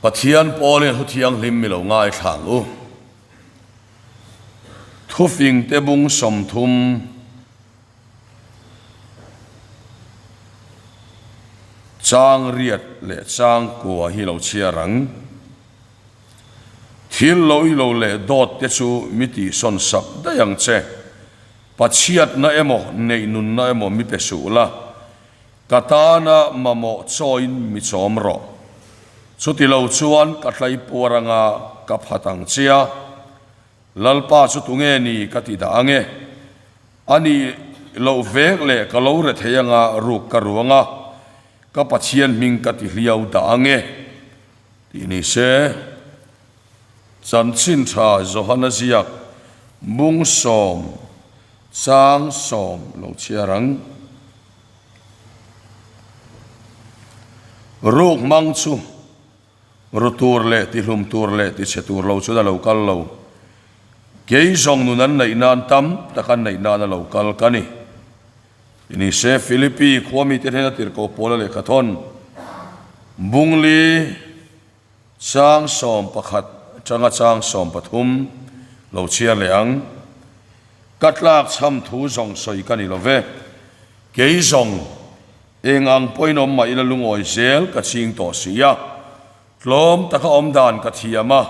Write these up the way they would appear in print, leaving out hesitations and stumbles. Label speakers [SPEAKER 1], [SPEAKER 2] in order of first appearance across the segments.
[SPEAKER 1] Pathian pawlin a thu thianghlim mi lo ngaithla ang u. Thufingte bung 30 chang riat leh chang kua hi lo chhiar ang. Thil lo i lo leh dawt te chu mi tihsawn sak daih ang che. Pachhiatna emaw neihnunna emaw mi pe suh la. Ka tana mamawh chawiin mi chawm rawh. Chuti lo chuan ka tlai puar anga ka phat ang che a, Lalpa chu tunge ni ka ti dah ange? A nih loh vek leh ka lo re thei anga ruk ka ru anga, ka Pathian hming ka ti hliau dah ange tih ni se. Chanchin tha Johana ziak bung sawm chang sawm lo chhiar ang. Ruk hmang chu ru tur leh tihlum tur leh tichhe tur lo chuan a lo kal lo. Kei zawng nun an neih nan tam tak an neih nan a lo kal ka ni. Ti ni se Philippi khua mite hnena tirhkoh Paula lehkha thawn Bungli Chang 11 atanga chang 13 lo chhiar leh ang. Ka tlak chham thu zawng sawi ka ni lo ve. Kei zawng eng ang pawhin awm mah ila lungawi zel ka ching tawh si a. Tlawm taka awm dan ka thiam a,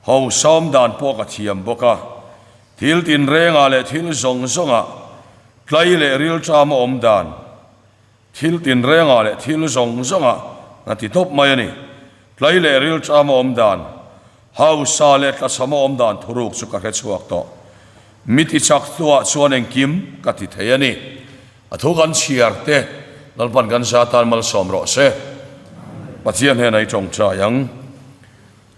[SPEAKER 1] hausa awm dan pawh ka thiam bawk a. Thil tinrengah leh thil zawng zawngah tlai leh rilṭama awm dan Thil tinrengah leh thil zawng zawngah a ti tawp mai a ni. Tlai leh rilṭama awm dan, hausa leh tlachhama awm dan thuruk chu ka hre chhuak tawh. Mi ti chak tuah chuan engkim ka ti thei a ni. A thu kan chhiar te Lalpan kan za tan malsawm rawh se. Pathian hnenah i tawngtai ang.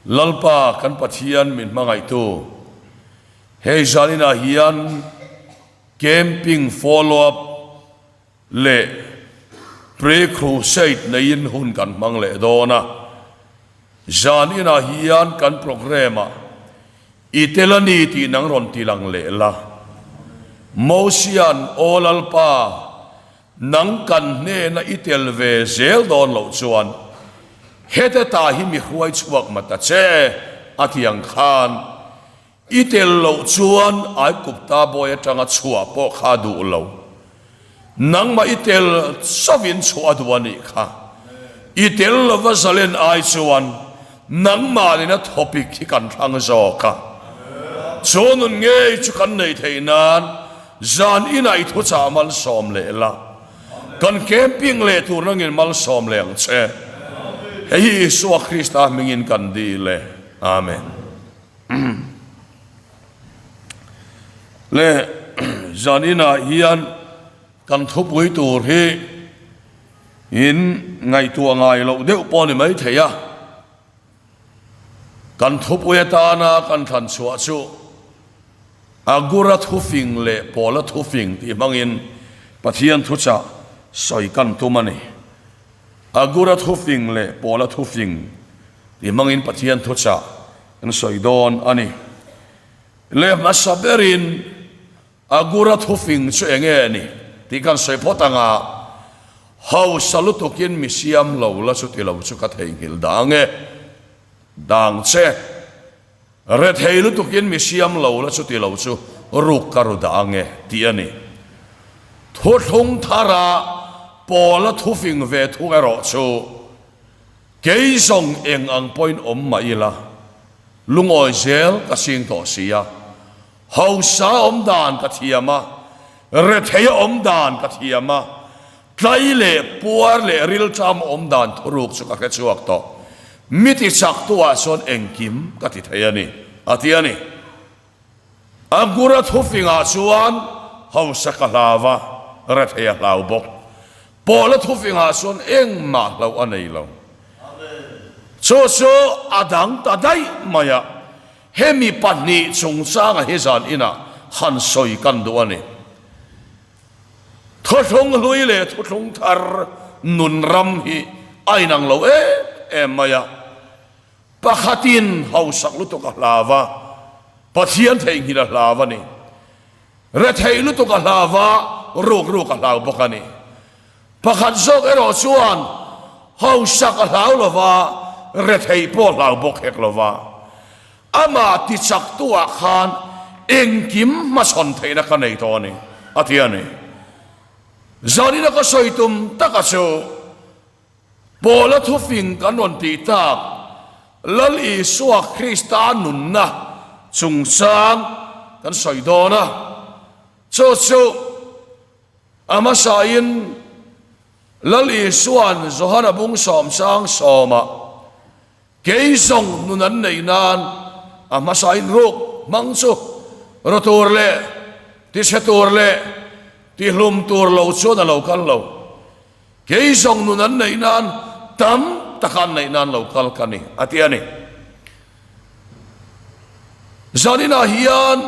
[SPEAKER 1] Lalpa kan Pathian min hmangaihtu, hei zaninah hian camping follow up, leh Pre-Crusade neiin hun kan hmang leh dawn a. Zan inah hian kan programme-ah i tel a ni tih nang rawn ti lang leh la. Mosia'n, Aw Lalpa, nang kan hnena i tel ve zel dawn loh chuan hete ta hi mi hruai chhuak ma ta che, a ti ang khan. I tel loh chuan Aigupta bawi atanga chhuah pawh kha a duh lo. Nangmah i tel chauhin chhuah a duh a nih kha. I tel lova zalen ai chuan nangmahlina thawpik hi kan thlang zawk a. Chu nun ngei chu kan neih theih nan zan inah i thuchah malsawm leh la. Kan camping leh tur nangin malsawm leh ang che. Hei hi Isua Krista hmingin kan dil e. Amen. Le zan inah hian kan thupui tur hi in ngaihtuah ngai loh deuh pawh a ni mai thei a, kan thupui atana kan thlan chhuah chu Agura thufing leh Paula thufing tih hmangin Pathian thuchah sawi kan tum a ni. Agura thufing leh Paula thufing tih hmangin Pathian thuchah kan sawi dawn a ni. Leh hmasa berin Agura thufing chu eng nge ni tih kan sawi phawt ang a, hausa lutukin mi siam lo la chuti lo chu ka theihnghilh dang e, dang che. Rethei lutukin mi siam lo la chuti lo chu ruk ka ru dah ang e tih a ni. Thuthlung thara Paula thufing ve thung erawh chu Kei zawng eng ang pawhin awm mah ila, lungawi zel ka sing tawh si a, hausa awm dan ka thiam a, rethei a awm dan ka thiam a, tlai leh puar leh rilṭam awm dan thuruk chu ka hre chhuak tawh. Mi ti chaktuah chuan engkim ka ti thei a ni, a ti a ni. A ngura thufingah chuan hausa ka hlau a, rethei a hlau bawk. Paula thufingah chuan engmah hlauh a nei lo. Chu chu a dang ta daih mai a, hemi pahnih chungchanga hi zan inah han sawi kan duh a ni. Thuthlung hlui leh thuthlung thar nun ram hi a inang lo em em mai a. Pakhatin hausak lutuk a hlau a, Pathian theihnghilh a hlau a ni. Retheih lutuk a hlau a, ruk ruk a hlau bawk a ni. Pakhat zawk erawh chuan hausak a hlau lo va, Retheih pawh hlau bawk hek lo va. Amah tichaktuah khan engkim hmachhawn theihna ka nei tawh a ni, a ti a ni. Zanina ka sawi tum taka chu Paula thufing kan rawn tih tak Lal Isua Krista nunna chungchang kan sawi dawn a, chu chu a hmasain Lal Isua'n Johana bung sawmchang sawmah Kei zawng nun an neih nan a hmasain ruk hmang chu ru tur leh tichhe tur leh tihlum tur lo chuan a lo kal lo. Kei zawng nun an neih nan tam taka an neih nan lo kal ka ni, a ti a ni. Zaninah hian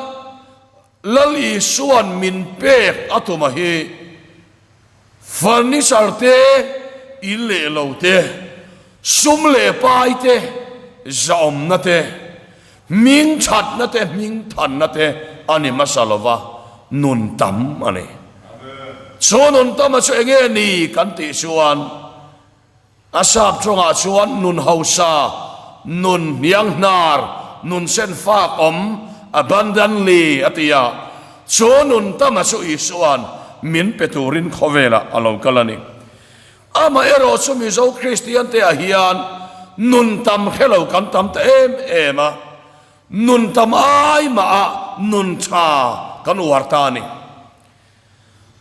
[SPEAKER 1] Lal Isua'n min pek a tuma hi Furniture te, in leh lo te, sum leh pai te, zahawmna te, hming thatna te, hming thanna te a ni hmasa lo va, nun tam a ni. Chu nun tama chu enge ni kan tih chuan, A sap tawngah chuan nun hausa, nun hniang hnar, nun sen fak awm, abundantly, a ti a. Chu nun tama chu Isua'n min pe turin khawvelah a lo kal a ni. Amaherawh chu Mizo Kristiante ah hian nun tam hre lo kan tam ta em em a, nun tam ai mah ah nun tha kan uar ta a ni.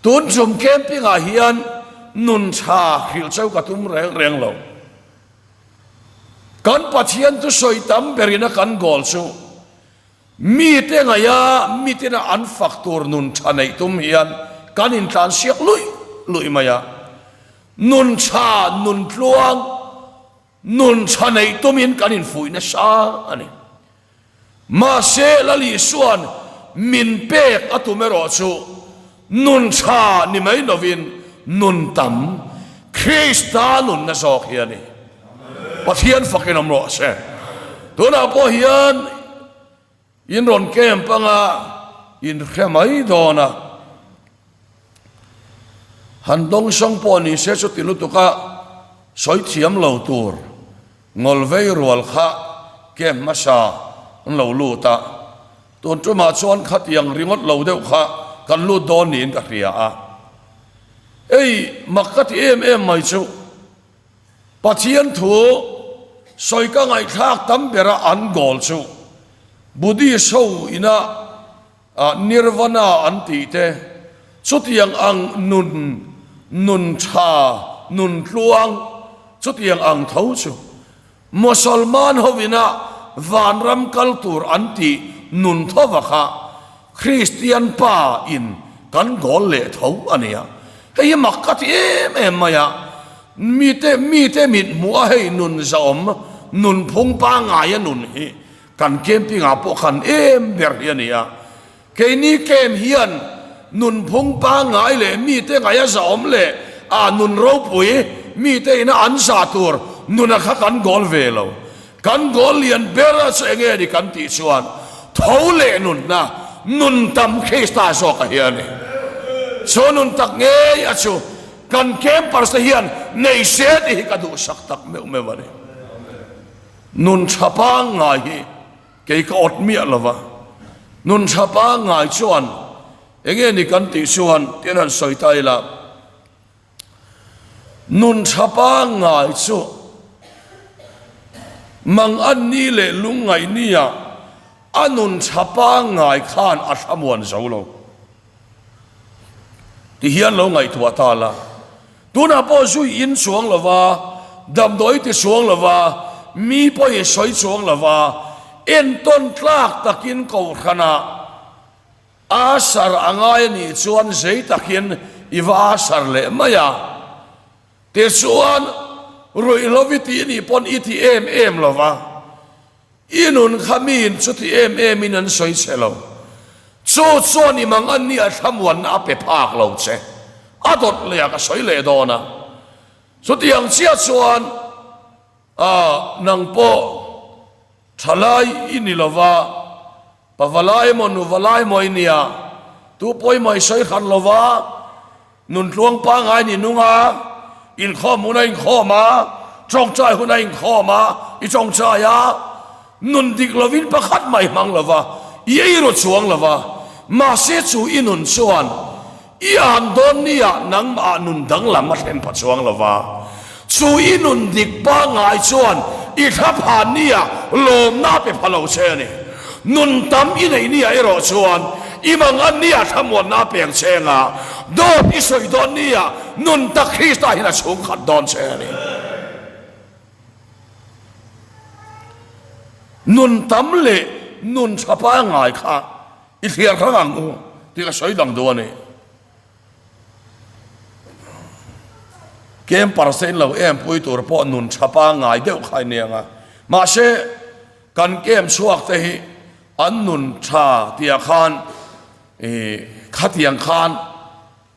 [SPEAKER 1] Tun chum camping ah hian nun tha hrilh cheu ka tum reng reng lo. Kan Pathian thusawi tam berin a kan goal chu mite ngaia mitin a an fak tur nun tha neih tum hian kan intlan siak luih luih mai a. Nun tha, nun tluang, nun tha neih tumin kan infuih nasa a ni. Mahse, Lal Isua'n min pek a tum erawh chu nun tha ni mai lovin nun tam, Krista nunna zawk hi a ni. Pathian fakin awm rawh se. Tunah pawh hian in rawn camp anga in hre mai dawn a. Han dawngsawng pawh ni se chuti lutuka sawi thiam lo tur. Ngawlvei rual kha camp hmasa an lo lut a, tun tumah chuan khatiang ringawt lo deuh kha kan lut dawn niin ka hria a. Hei mak ka ti em em mai chu Pathian thu sawi ka ngaihthlak tam bera an goal chu Buddhist ho ina Nirvana an tih te chutiang ang nun nun tha nun tluang chutiang ang tho chu Mosolman hovina vanram kal tur an tih nun thova kha Kristian pa in kan goal leh tho a nia. Hei hi mak ka ti em em mai a, mite mite mit hmuh a hei nun zahawm nunphung pangngai a nun hi Kan camping ah pawh khan em ber hi a ni a, keini camp hian nunphung pangngai leh mite ngaih a zahawm leh ah nun ropui mite ina an zah tur nuna kha kan goal ve lo. Kan goal lian ber a chu enge ni kan tih chuan tho leh nunna nun tam Krista zawk a hi a ni. Chu nun tak ngei a chu kan campers te hian nei se tih hi ka duhsak tak meuh meuh a ni. Nun tha pangngai hi kei ka awt miah lo va, nun tha pangngai chuan enge ni kan tih chuan tian han sawi ta ila, nun tha pangngai chu mangan ni leh lungngaih nia a nun tha pangngai khan a thlamuan zo lo. Ti hian lo ngaihtuah ta la. Tunah pawh zui in chuang lo va, damdawi ti chuang lo va, mi pawh i sawi chuang lo va, entawn tlak takin kohhranah a sar a ngai a nih chuan zei takin i va a sar leh mai a. Tichuan, ruihhlo i tih nih pawn i ti em em lo va. I nun kha miin chuti em emin an sawi che lo. Chu chuan i mang an nia thlamuanna a pe phak lo che. A dawt leh a ka sawi leh dawn a. Chutiang chiah chuan ah nang pawh thalai i ni lo va, pavalai emaw nuvalai emaw i nia, tu pawimawh i sawi hran lo va, Nun tluang pangngai ni nung a, inkhawm hun a inkhawm a, tawngtai hun a inkhawm a, I tawngtai a, nun dik lovin pakhat mai hmang lo va, i ei ru chuang lo va, mahse chu i nun chuan i an dawn nia nangmah nun danglam a thlen pha chuang lo va, chu i nun dik pangngai chuan i thla phan nia lawmna a pe pha lo che a ni. Nun tam i neih nia erawh chuan i mangan nia thlamuanna a peng che anga dawt i sawi dawn nia nun tak Krista hian a chhungkhat dawn che a ni. Nun tam leh nun tha pangngai kha i thliar hrang ang u tih ka sawi dang duh a ni. Camper se in lo em pui tur pawh nun tha pangngai deuh kha i nia nga. Mahse kan camp chhuak te hi an nun tha tih ah khan ih khatiang khan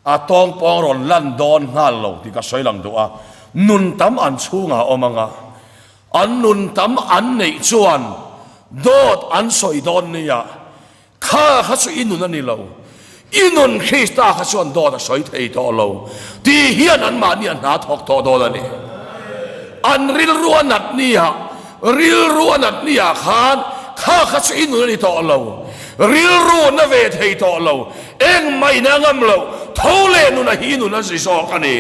[SPEAKER 1] A tawng pawng rawn lan dawn nghal lo tih ka sawi lang duh a, nun tam an chhungah a awm ang a, an nun tam an neih chuan dawt an sawi dawn nia, kha kha chu i nun a ni lo, i nun Krista kha chuan dawt a sawi thei tawh lo tih hian anmahni a hna thawk tawh dawn a ni. An rilru a nat nia, rilru a nat nia khan kha kha chu i nun a ni tawh lo, rilru na ve thei tawh lo, Engmah in a ngam loh, tho leh nuna hi nun a zi zawk a ni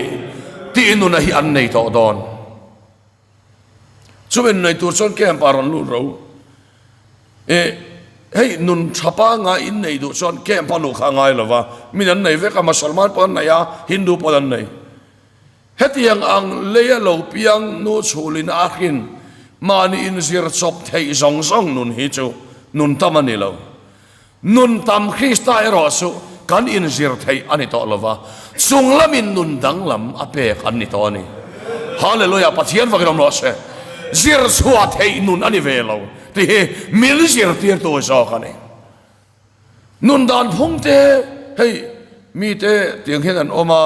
[SPEAKER 1] tih nuna hi an nei tawh dawn. Chumi nun nei tur chuan camp ah rawn lut ro. E, hei nun tha pangai in nei duh chuan camp a luh kha a ngai lo va, min an nei vek a, Masalman pawh an nei a, Hindu pawh an nei. Hetiang ang leia lo piang nu chhulin a hrin mahni inzir chawp theih zawng zawng nun hi chu nun tam a ni lo. Nun tam Krista erawh chu kan inzir theih a ni tawh lo va, chung lamin nun danglam a pek an ni tawh a ni. Hallelujah! Pathian vakin awm rawh se. Zir chhuah theih nun a ni ve lo tih hi min zirtirtu zawk a ni. Nun dan phung te hei mite tiang hian an awm a,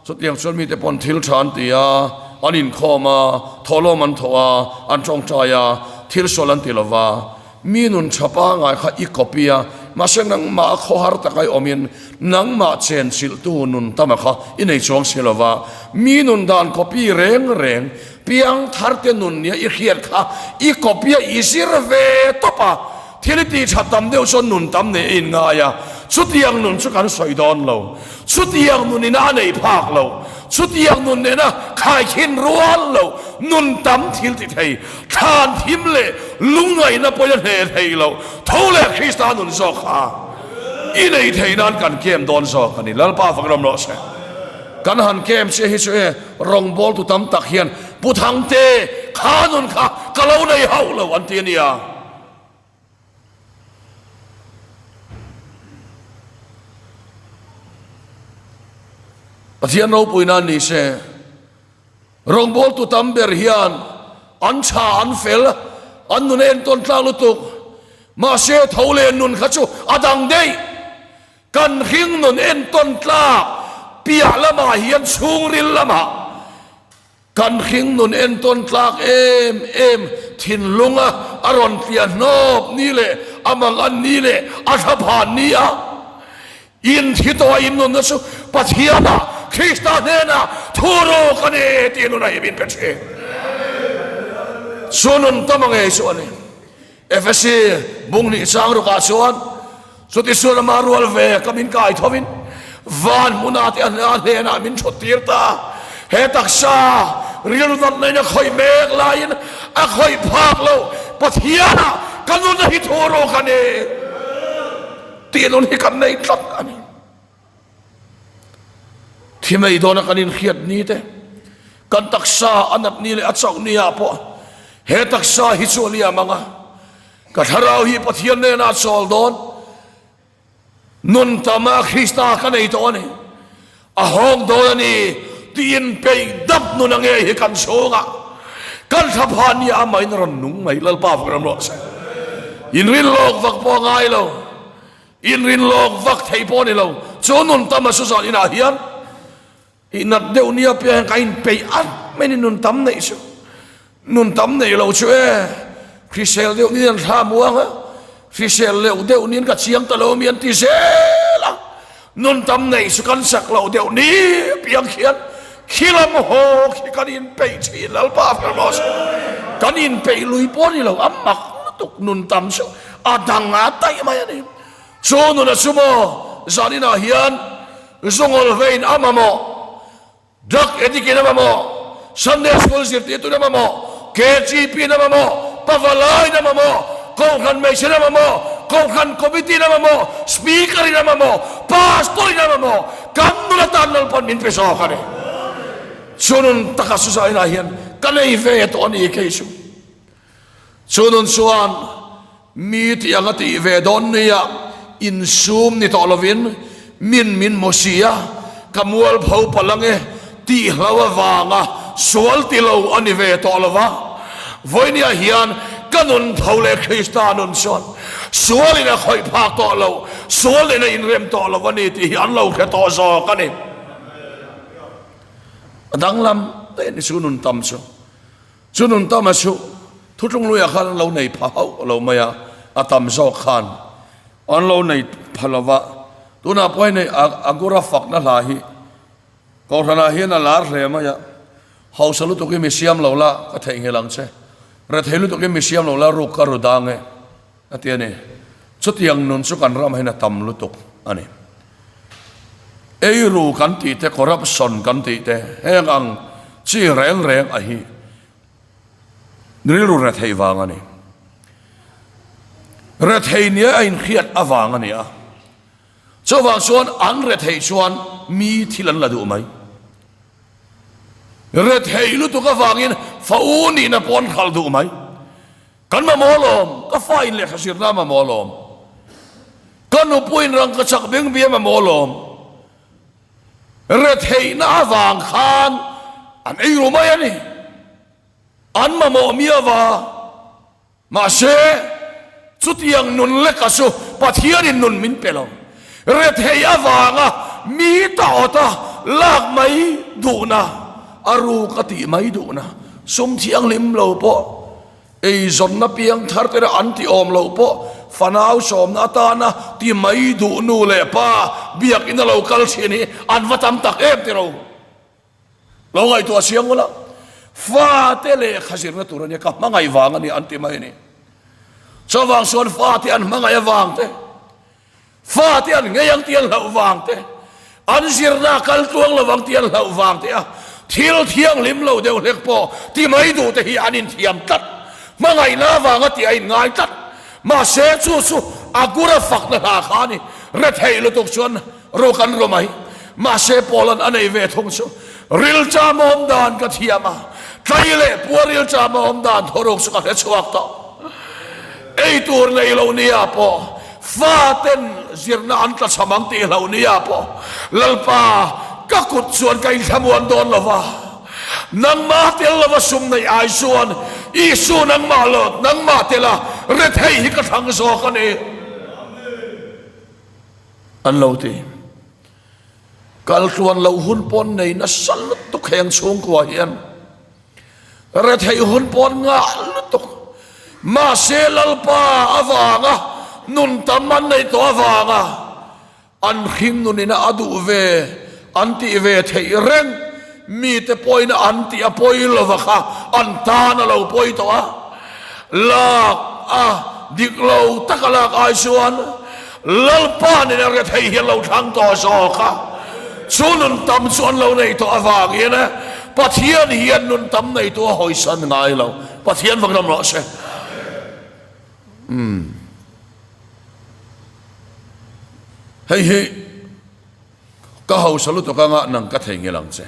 [SPEAKER 1] chutiang chuan mite pawn thil tha an ti a, an inkhawm a, thawhlawm an thawh a, an tawngtai a, thil sual an ti lo va, Mi nun tha pangai kha i copy a, mahse nangmah a khawhar taka i awmin nangmah chenchilhtu nun tama kha i nei chuang si lo va. Mi nun dan copy reng reng, piang tharte nun nia i hriat kha i copy a, i zir ve tawp a. Thil i tih that tam deuh chuan nun tam nei a inngai a, chutiang nun chu kan sawi dawn lo. Chutiang nun ina a nei phak lo, chutiang nun nena khaikhin rual lo, nun tam thil ti thei, thlan thim leh lungngaihna pawhin a hneh thei lo, tho leh Krista nun zawk kha i nei thei nan kan kem dawn zawk a ni. Lalpa fak ram rawh se. Kan han kem che hi chu e rawngbawltu tam tak hian Pu Thangte kha nun kha ka lo nei hauh lo an ti a nia. Pathian ropui nan ni se, rawngbawltu tam ber hian an tha an fel, an nun a entawn tlak lutuk, mahse tho leh nun kha chu a dang daih. Kan hring nun entawn tlak piah lamah hian chhungril lamah Kan hringnun entawn tlak em em thinlunga a rawn tliah hnawp ni leh a mangan ni leh a thlaphan ni a inthi tawh a innunna chu Pathianah Krista hnenah thu ruk a ni tih nun a hi min pe thin. Chu nun tam a ngei chu a ni. Efesi bung hnih chang rukah chuan chuti sual ama rual ve ka min kai thovin van hmunah te a hnenah min thawt tir ta. He taksa rilru natna in a khawih mek laiin a khawih phak lo Pathianah ka nunna hi thu ruk a ni tih nun hi kan nei tlat a ni. Thi mai dawna kan inhriat ni te, kan taksa a nat ni leh a chauh ni ah pawh he taksa hi chu a liam ang a, ka thlarau hi Pathian nena a chawl dawn, nun tama Krista ka nei tawh a ni, a hawng dawn a ni tih inpeih dap nun a ngei hi kan chhungah kan thlaphan ni ah amahin a rawn nung mai, Lalpa fak ram rawh se. Inrinlawk vak pawh a ngai lo. Inrin lawk vak thei pawh a ni lo. Chu nun tam a Suzan inah hian i nat deuh nia piang hian ka inpeih at mai ni nun tam neih chu. Nun tam neih lo chu e, hrisel deuh niin an thla muang a, hrisel leuh deuh niin ka chiang ta lo mi an ti zel a. Nun tam neih chu kan chak loh deuh ni piang khian khi lam haw khi kan inpeih thin Lalpa Firmos. Kan inpeih lui pawh a ni lo, a mak lutuk nun tam chu a dang a daih mai a ni. Chu nuna chu maw zaninah hian zungawl vein a mamawh, drug addict in a mamawh, Sunday school zirtirtu in a mamawh, KGP in a mamawh, Pavalai in a mamawh, Kohhran hmeichhe in a mamawh, Kohhran committee in a mamawh, Speaker in a mamawh, Pastor in a mamawh, kan nun atan Lalpan min pe zawk a ni. Chu nun taka chu zainah hian ka nei ve tawh a ni kei chu. Chu nun chuan mi tih anga tih ve dawn nia insum ni tawh lovin min min hmu si a, ka mualpho palh ange tih hlo avanga sual ti lo a ni ve tawh lo va. Vawinia hian ka nun tho leh Krista nun chuan sualin a khawih phak tawh lo, sualin a inrem tawh lo a ni tih hi an lo hre tawh zawk a ni. A danglam daih a ni chu nun tam chu. Chu nun tama chu thutlung luiah khan an lo nei pha hauh lo mai a, a tam zawk khan an lo nei pha lo va. Tunah pawh hei Agura fakna hla hi Kohhranah hian a lar hle mai a, Hausa lutuk hi mi siam lo la ka theihnghilh ang che, rethei lutuk hi mi siam lo la ruk ka ru dang e a ti a ni. Chutiang nun chu kan ramah hian a tam lutuk a ni. Eiru kan tih te, corruption kan tih te, heng ang chi reng reng a hi rilru rethei vang a ni. Rethei nia a inhriat avang a ni a. Chuvang chuan an rethei chuan mi thil an la duh mai. Rethei lutuk avangin fa u nihna pawh an hralh duh mai. Kan mamawh alawm, ka fa in lehkha zirna a mamawh alawm, ka nupui in rangka chak beng bia mamawh alawm. Retheihna avang khan an ei ru mai a ni. An mamawh miau a, mahse chutiang nun leka chu Pathianin nun min pe lo. Retheih avanga mi taawta lak mai duhna, a ruk a tih mai duhna, sum thianghlim lo pawh, Eizawnna piang thar te an ti awm loh pawh fanau sawmna atana ti mai duh nu leh pa biakinn a lo kal thin hi an va tam tak em tiro. Lo ngaihtuah siang ula, fate lehkha zirna tur a nia, ka hmangaih vang a ni an ti mai a ni. Chuvang chuan fate an hmangaih avang te, Fate an ngei ang tih an hlauh vang te, an zirna a kal tluang lo vang tih an hlauh vang te a thil thianghlim lo deuh hlek pawh ti mai duh te hi an inthiam tlat. Hmangaihna avanga tih a inngai tlat. Mahse chu chu a gura fakna hla kha a ni. Retheih lutuk chuan ruk an ru mai. Mahse Paula'n a nei ve thung chu rilṭam awm dan ka thiam a, tlai leh pua rilṭam awm dan thawruk chu ka hre chhuak tawh. Ei tur nei lo nia pawh faten zirna an tla cham ang tih hlo nia pawh Lalpa ka kut chuan ka inthlamuan dawn lo va, nangmah tel lova sum neih ai chuan Isu nangmah lo nangmah tela rethei hi ka thlang zawk a ni an lo ti. Kaltluan loh hun pawn nei nasa lutuk heng chhungkua hian. Retheih hun pawh an ngah lutuk. Mahse Lalpa avanga nun tam an neih tawh avanga an hring nunin a duh ve an tih ve theih reng mite pawhin an tih a pawi lova kha an tan a lo pawi tawh a. Lak a dik lo taka lak ai chuan Lalpa nena rethei hi an lo thlang tawh zawk a, chu nun tam chu an lo nei tawh avangin Pathian hian nun tam neitu a hawisan ngai lo. Pathian vak ram rawh se. Umm. Hei hi ka hausa lutuk anga nang ka theihnghilh ang che.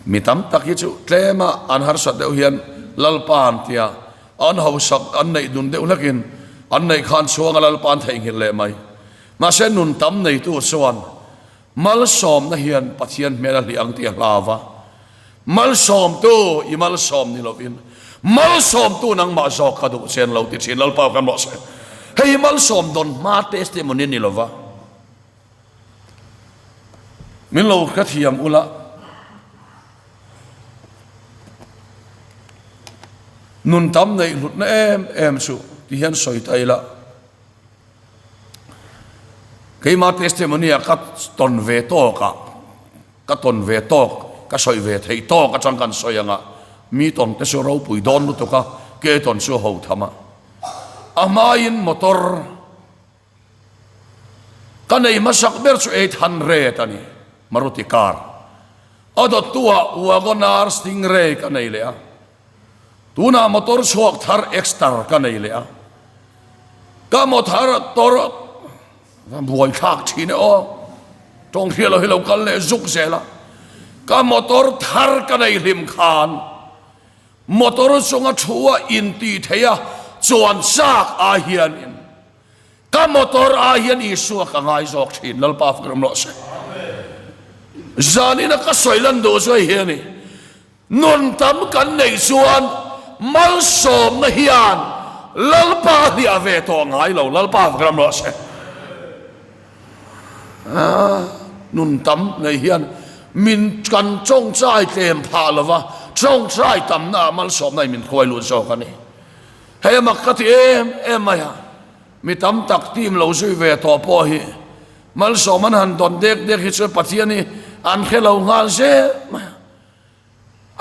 [SPEAKER 1] Mi tam tak hi chu tlema an harsat deuh hian Lalpa an tia, an hausak an neih dun deuh hlekin an neih khan chhuanga Lalpa an theihnghilh leh mai. Mahse nun tam neitu chuan malsawmna hian Pathian hmel a hliah ang tih a hlau va, Malsawmtu i malsawm ni lovin malsawmtu nangmah zawk ka duh che an lo ti thin. Lalpa kan rawh se. Hei hi malsawm dawn hma testimony ni lova. Min lo hrethiam ula. Nun tam neih hlutna em em chu ti hian sawi ta ila. Keima testimony a ka tawn ve tawk ah, ka tawn ve tawk, ka sawi ve theih tawk atang kan sawi anga. Mi tawn te chu ropui dawn lutuk a, ke tawn chu a ho tham a. A hmaiin motor ka nei hmasak ber chu 800 a ni, Maruti car. A dawttu ah Wagon-R Stingray ka nei leh a. Tunah motor chhuak thar Exter ka nei leh a. Ka mothar tor buai thlak thin e aw. Tawng hriat lo hi lo kal leh zuk zel a. Ka motor thar ka nei hlim khan motor chunga thu a intih theih a chuan chak ai hianin Ka motor ah hian Isua ka ngai zawk thin, Lalpa fak ram rawh se. Zanina ka sawi lan duh chu hei hi a ni, nun tam kan neih chuan malsawmna hian Lalpa hliah ve tawh ngai lo, Lalpa fak ram rawh se. Nun tam nei hian min kan tawngtai tlem phah lova, tawngtai tamna ah malsawmna in min hruai lut zawk a ni. Hei a mak ka ti em em mai a, mi tam tak team lo zui ve tawh pawh hi malsawm an han dawn dek dek hi chuan Pathian hi an hre lo nghal zel mai a.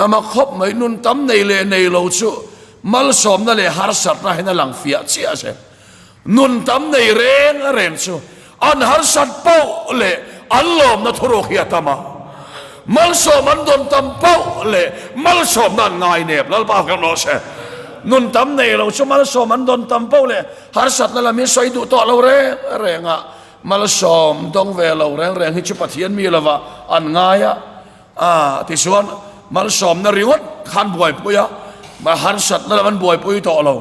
[SPEAKER 1] A mak khawp mai, nun tam nei leh nei lo chu malsawmna leh harsatna hian a lang fiah chiah zel. Nun tam nei reng reng chu an harsat poh leh an lawmna thuruk hi a tam a. Malsawm an dawn tam poh leh malsawmna an ngai nep. Lalpa kan rawh se. Nun tam nei lo chu malsawm an dawn tam poh leh harsatna lam hi sawi duh tawh lo reng reng a. Malsawm dawng ve lo reng reng hi chu Pathian mi lova an ngai a. A tichuan malsawmna ringawt khan buaipui a, harsatna lam an buaipui tawh lo.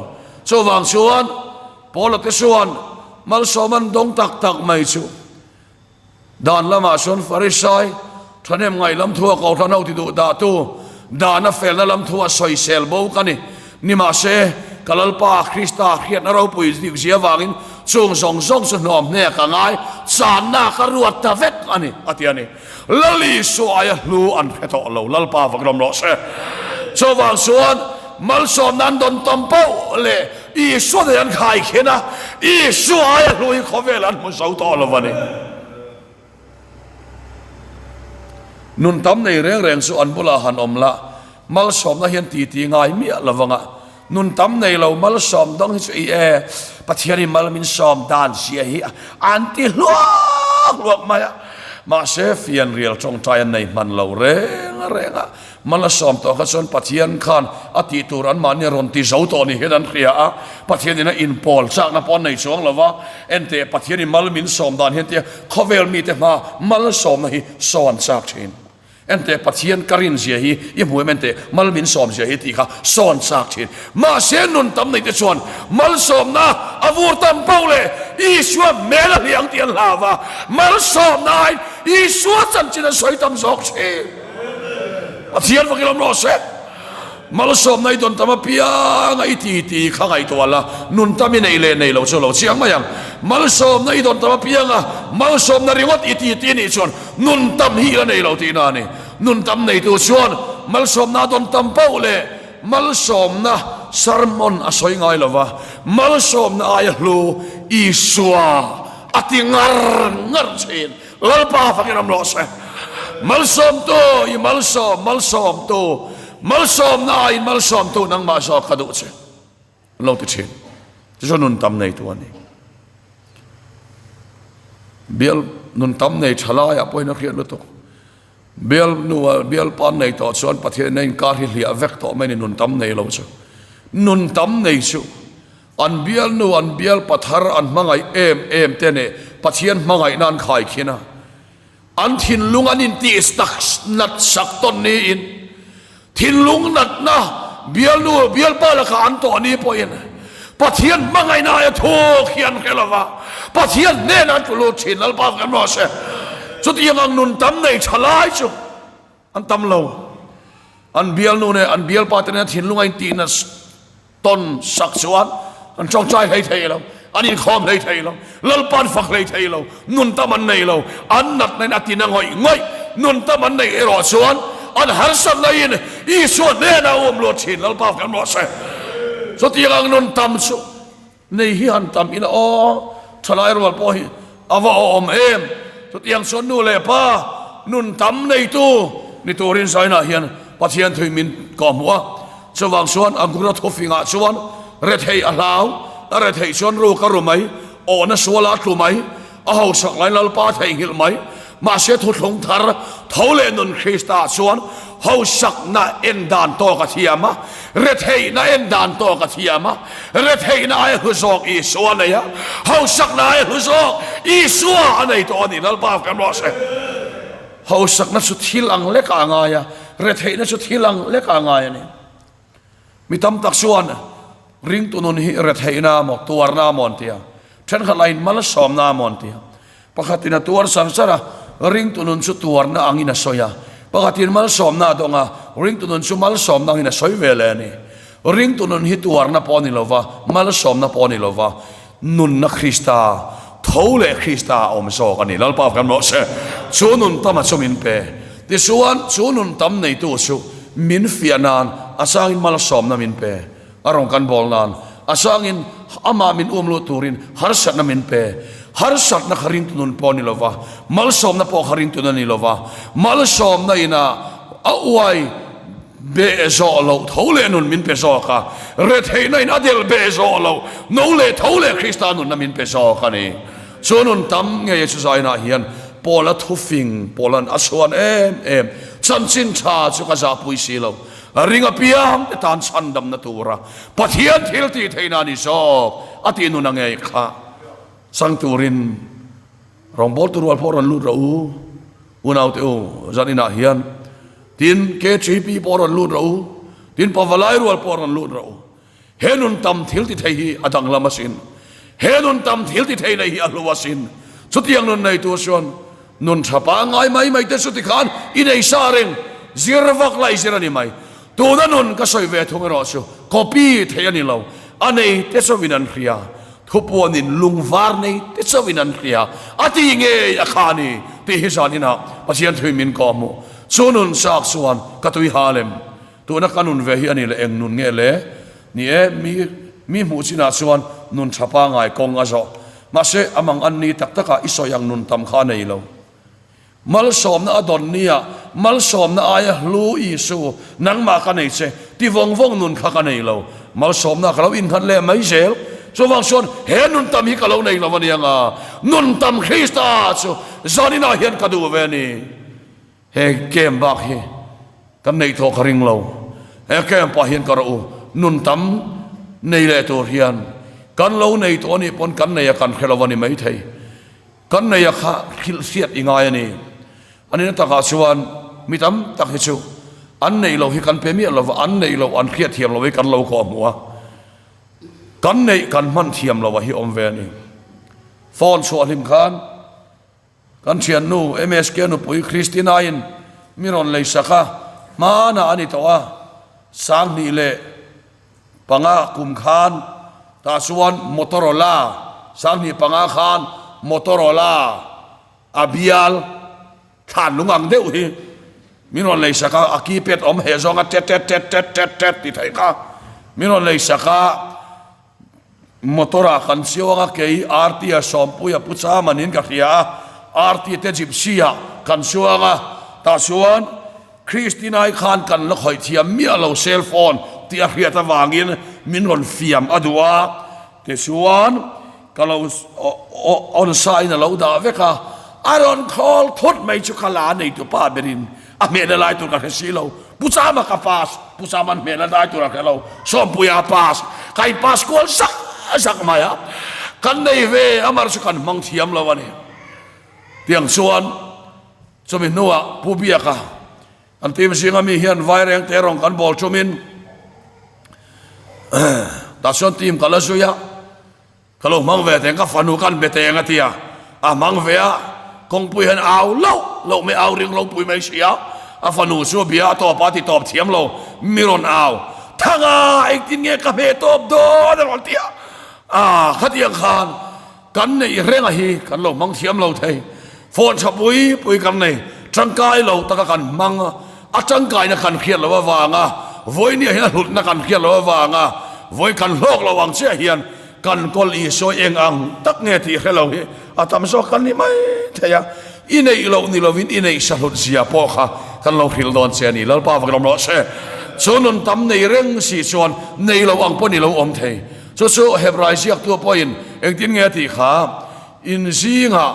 [SPEAKER 1] Chuvang chuan Paula te chuan malsawm an dawng tak tak mai chu dan lamah chuan Farisai thahnem ngaih lam thu a kohhran ho ti duh dahtu dana felna lam thu a sawisel bo ka ni. Nimahse, ka Lalpa Krista hriatna ropui dik zia vangin chung zawng zawng chu hnawm hne ka ngai, channa ka ruat ta vek a ni, a ti a ni. Lal Isua aia hlu an hre tawh lo, Lalpa vak rawm rawh se. Chuvang chuan malsawmna an dawn tam poh leh Isua nen an khai khen a, Isua aia hlu hi khawvel an hmu zo tawh lo a ni. Nun tam nei reng reng chu an bulah han awm la, malsawmna hian titi ngai miah lo vang a, nun tam nei lo malsawm dawng hi chu i e, Pathianin mal min sawm dan zia hi an ti hluak hluak mai a, mahse fianrial tawngtai an nei hman lo reng reng a, Mal a sawm tawh kha chuan Pathian khan a tih tur anmahni a rawn ti zo tawh ni hian an hria a, Pathianin a inpawl chakna pawh an nei chuang lo va, enteh Pathianin mal min sawm dan hian tia khawvel mite hma mal sawmna hi saw an chak thin. Enteh Pathian ka rin zia hi i hmu em enteh mal min sawm zia hi tih kha saw an chak thin. Mahse nun tam neite chuan malsawmna a vur tam poh leh Isua hmel a hliang tih an hlau va, malsawmna aiin Isua chanchin an sawi tam zawk thin. Pathian vakin awm rawh se. Malsawmna i dawn tam apianga i ti ti kha ngaihtuah la, nun tam i nei leh nei lo chu lo chiang mai ang. Malsawmna i dawn tam apianga malsawmna ringawt i ti ti nih chuan nun tam hi i la nei lo tihna a ni. Nun tam neitu chuan malsawmna a dawn tam poh leh Malsawmna sermon a sawi ngai lo va, malsawmna aia hlu Isua a ti ngar ngar thin. Lalpa fakin awm rawh se. Malsawmtu i malsawm, malsawmtu, malsawmna aiin malsawmtu nangmah zawk ka duh che. An lo ti thin. Chu chu nun tam neitu a ni. Bial nun tam nei tha laiah pawhin a hriat lutuk. Bial nu bial pan nei tawh chuan Pathian in a inkar hi hliah vek tawh mai ni nun tam nei lo chu. Nun tam nei chu an bial nu an bial pathar an hmangaih em em te neh Pathian hmangaihna an khai khin a. An thinlung an intih tak nat sak tawn niin Thinlung natna bialnu bialpa lakah an tawh ni pawhin Pathian hmangaihna aia thuk hi an hre lova, Pathian hnenah an tlu lut thin. Lalpa kan rawh se. Chutiang ang nun tam nei tha lai chu an tam lo. An bialnu nen an bialpa te nena thinlung a intihna Tawn sak chuan an tawngtai hlei thei lo, an inkhawm hlei thei lo, Lalpa an fak hlei thei lo, nun tam an nei lo, an natna in a tina ngawih ngawih, nun tam an neih erawh chuan an harsatna in Isua hnenah a um luat thin, Lalpa kan rawh se. Chutiang ang nun tam chu nei hi han tam ila aw, thalai rual pawh hi a va awm em? Chutiang chuan nu leh pa nun tam neitu ni turin Zainah hian Pathian thui min kawhhmuh a. Chuvang chuan Agura thufingah chuan retheih a hlau, a retheih chuan ruk a ru mai, awhna sualah a tlu mai, a hausak laiin Lalpa a theihnghilh mai. Mahse thuthlung thar tho leh nun Krista chuan hausakna en dan tawk a thiam a, retheihna en dan tawk a thiam a, retheihna aia hlu zawk Isua a nei a, hausakna aia hlu zawk Isua a nei tawh a ni. Lalpa kan rawh se. Hausakna chu thil ang lekah a ngai a, retheihna chu thil ang lekah a ngai a ni. Mi tam tak chuan ringtu nun hi retheihna emaw, tuarna emaw an ti a, thenkhat lahin malsawmna emaw an ti a. Pakhatin a tuar char char a, ringtu nun chu tuarna angin a sawi a. Pakhatin malsawmna a dawng a, ringtu nun chu malsawmna angin a sawi ve leh a ni. Ringtu nun hi tuarna pawh a ni lo va, malsawmna pawh a ni lo va, Nunna Krista, tho leh Krista a awm zawk a ni. Lalpa kan rawh se. Chu nun tama chu min pe. Tichuan, chu nun tam neitu chu min fiah nan a changin malsawmna min pe. A rawn kan bawl nan a changin amah min um luh turin harsatna min pe. Harsatna kha ringtu nun pawh a ni lova, malsawmna pawh kha ringtu nun a ni lova. Malsawmna ina a uai Beh zawh loh tho leh nun min pe zawk a, retheihna in a delh beh zawh loh no leh tho leh Krista nunna min pe zawk a ni. Chu nun tam ngei chu zainah hian Paula thufing Paula'n a chhuan em em chanchin tha chu ka zahpui si lo. Ring apiang te tan chhandamna tura Pathian thil tih theihna a ni zawk a tih nun a ngei kha chang turin Rawngbawltu rual pawh rawn lut rawh u, unaute u, zan inah hian. Tin, KGP pawh rawn lut rawh u, tin Pavalai rual pawh rawn lut rawh u. He nun tam thil ti thei hi a danglam asin. He nun tam thil ti thei nei hi a hlu asin. Chutiang nun nei tur chuan nun tha pangngai mai mai te chu tikhan i nei sa reng, zir vak la i zir a ni mai. Tuna nun ka sawi ve thung erawh chu copy theih a ni lo, a nei te chauhin an hria. Thupuanin lung var nei te chauhin an hria a ti ngei a kha a ni tih hi zan inah Pathian thui min kawh hmuh. Chu nun chak chuan ka tui ha lem. Tuna ka nun ve hi a ni le eng nun nge le? Ni e, mi mi hmuh chinah chuan nun tha pangai kawng a zawh. Mahse, a mang an ni tak takah i sawi ang nun tam kha a nei lo. Malsawmna a dawn nia, malsawmna aia hlu Isu, nangmah ka nei che, ti vawng vawng nun kha ka nei lo. Malsawmna ka lo innghat leh mai zel. Chuvang chuan he nun tam hi ka lo nei lo a nia nga, nun tam Krista chu zaninah hian ka duh ve a ni. He camp bak hi kan neih tawh ka ring lo. He camp ah hian ka rawh u, nun tam nei leh tur hian kan lo nei tawh a nih pawn kan nei a kan hre lo a ni maithei. Kan neia kha hrilh hriat i ngai a ni. A nihna takah chuan mi tam tak hi chu an neih loh hi kan pe miah lova, an neih loh an hriat thiam loh hi kan lo kawh hmu a, kan neih kan hman thiam loh a hi awm ve a ni. Phone chhuah hlim khan kan thiannu MSK nupui Christina-in mi rawn lei sak a, hmanah a ni tawh a, 2000 leh Panga kum khan tah chuan Motorola 25 khan Motorola a bial thlan lung ang deuh hi min rawn lei sak a, a keypad awm heh zawnga tet tet tet tet tet tet ti theih kha min rawn lei sak a, motor ah kan chiau anga kei RT a Sawmpuia Pu Chama niin ka hria a, RT te Gypsy ah kan chuang a, tah chuan Christina-i khan kan la khawih thiam miah lo cell phone tih a hriat avangin min rawn fiam a duh a, tichuan ka lo on sa in a lo dah vek a, a rawn call thut mai chu ka la neitu pa berin a hmehna lai tur ka hre si lo, Pu Chama ka pass, Pu Chama'n hmehna lai tur a hre lo, Sawmpuia a pass, ka in pass kual zak zak mai a, kan nei ve amar chu kan hmang thiam lo a ni. Tiang chuan Chumi hnuah Pu Biaka an team zinga mi hian Vaireng te rawng kan bawl tumin tah chuan team ka la zui a, ka lo hmang ve teng ka fanu kan be teng a ti a, a hmang ve a, kawngpui hian au loh loh mai au ring ropui mai si a, a fanu chu a bia a tawp a ti tawp thiam lo, mi rawn au thanga engtin nge ka hmeh tawp dawn a rawn ti a, ah khatiang khan Kan neih renga hi kan lo hmang thiam lo thei. Phone tha pui pui kan nei, tangkai lo taka kan hmang a, a tangkaina kan hriat loh avanga vawinia hian a hlutna kan hriat loh avanga vawi kan hlawk lo ang chiah hian kan kawl Isua eng ang tak nge tih hre lo hi a tam zawk kan ni mai thei a. I neih loh ni lovin i neih sa hlut zia pawh kha kan lo hrilh dawn che a ni. Lalpa va lawm rawh se. Chu nun tam nei reng si chuan nei lo ang pawh ni lo awm thei. Chu chu Hebrai ziaktu pawhin engtin nge a tih kha? In zingah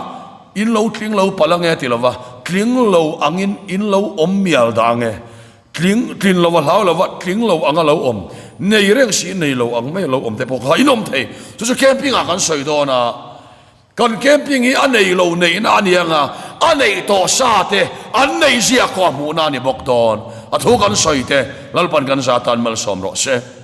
[SPEAKER 1] in lo tling lo palh ange a ti lo va, tling lo angin in lo awm mial dah ange. Tling, tlin lo a hlau lo va, tling lo anga lo awm, nei reng si nei lo ang mai a lo awm te pawh kha in awm thei. Chu chu camping ah kan sawi dawn a. Kan camping hi a nei lo neihna a ni anga, a neih tawh sa te an neih zia khaw a hmuhna a ni bawk dawn. A thu kan sawi te Lalpan kan za tan malsawm rawh se.